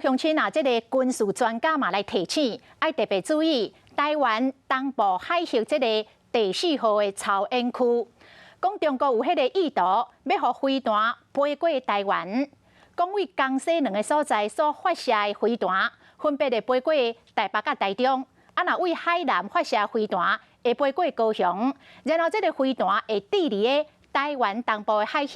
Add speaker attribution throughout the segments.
Speaker 1: 鄉親啊，這个軍事專家嘛來提醒，愛特別注意台灣東部海域這个第四號的操演區，講中國有彼个意圖，欲予飛彈飛過台灣，講對江西兩个所在所發射的飛彈，分別會飛過台北佮台中，啊若對海南發射飛彈，會飛過高雄，然後這个飛彈會墜佇个台灣東部的海域。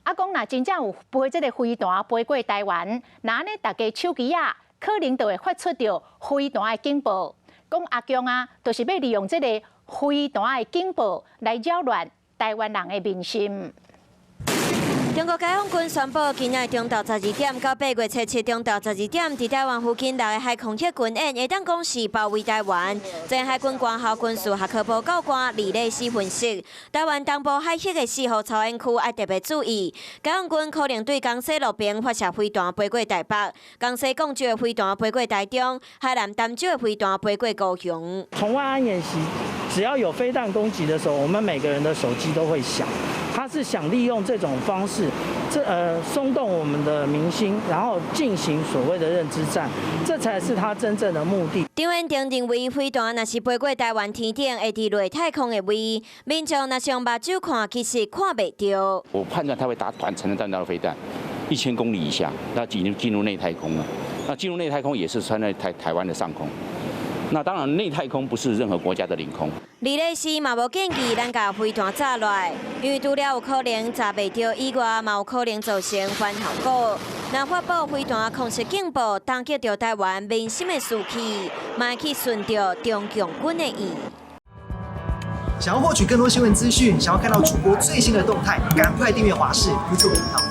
Speaker 1: 啊，講若真正有飛這个飛彈飛過台灣，那按呢大家手機仔可能就會發出著飛彈的警報。講阿共啊，就是欲利用這个飛彈的警報來擾亂台灣人的民心。
Speaker 2: 中國解放軍宣布，今仔中晝12點到8月初7中晝12點，佇台灣附近六个海空域軍演，會當講是包圍台灣。前海軍官校軍事學科部教官李磊斯分析，台灣東部海域的四號操演區愛特別注意，解放軍可能對江西陸邊發射飛彈飛過台北，江西廣州的飛彈飛過台中，海南儋州的飛彈飛過高雄。
Speaker 3: 從萬安演習，只要有飛彈攻擊的時候，我們每個人的手機都會響。他是想利用這種方式，這鬆動我們的民心，然後進行所謂的認知戰，這才是他真正的目的。
Speaker 2: 張衍定認為，飛彈若是飛過台灣天頂，會佇內太空的位，民眾若是用目睭看，其實看袂著。
Speaker 4: 我判斷他會打短程的彈道飛彈，1000公里以下，那已經進入內太空了。那進入內太空也是穿在台灣的上空。那當然，內太空不是任何國家的領空。
Speaker 2: 李磊斯嘛無建議咱共飛彈炸落來，因為除了有可能炸袂著以外，嘛有可能造成反效果。若發布飛彈空襲警報，打擊著台灣民心的士氣，嘛會去順著中共軍的意。
Speaker 5: 想要獲取更多新聞資訊，想要看到主播最新的動態，趕快訂閱華視 YouTube 頻道。